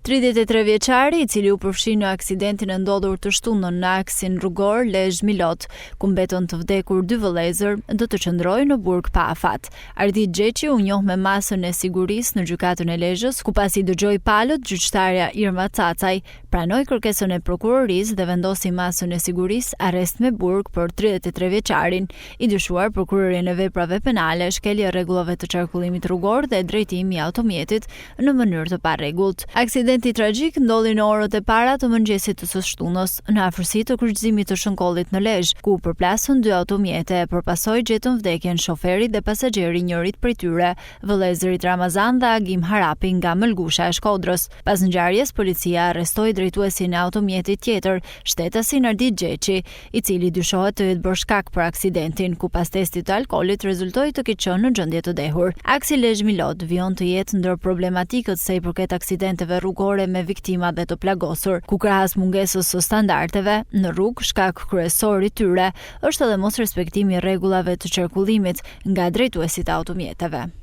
33 vjeçari, i cili u përfshi në aksidentin e ndodhur të shtunën në aksin rrugor Lezhë-Milot, ku mbetën të vdekur dy vëllezër, do të qëndrojë në burg pa afat. Ardit Gjeçi u njoh me masën e sigurisë në Gjykatën e Lezhës, ku pasi dëgjoi palët, gjyqtarja Irma Cacaj pranoi kërkesën e prokurorisë dhe vendosi masën e sigurisë arrest me burg për 33 vjeçarin, i dyshuar për kryerjen e veprave penale, shkelje e rregullave të qarkullimit rrugor dhe drejtim i automjetit në mënyrë të parregullt. Aksidenti tragjik ndodhi në orët e para të mëngjesit të së shtunës, në afërsi të kryqëzimit të Shënkollit në Lezhë, ku u përplasën dy automjete e për pasojë gjetën vdekjen shoferi dhe pasagjeri i njërit prej tyre, vëllezërit Ramazan dhe Agim Harapi nga Mëlgusha e Shkodrës. Pas ngjarjes, policia arrestoi drejtuesin e automjetit tjetër, shtetasin Ardit Gjeçi, i cili dyshohet të jetë bërë shkak për aksidentin, ku pas testit të alkoolit rezultoi të ketë qenë në gjendje të dehur. Aksi Lezhë-Milot vijon të jetë ndër problematikët sa i përket aksidenteve rrugore me viktima dhe të plagosur, ku krahas mungesës së standardeve në rrugë, shkak kryesor i tyre është edhe mosrespektimi i rregullave të qarkullimit nga drejtuesit e automjeteve.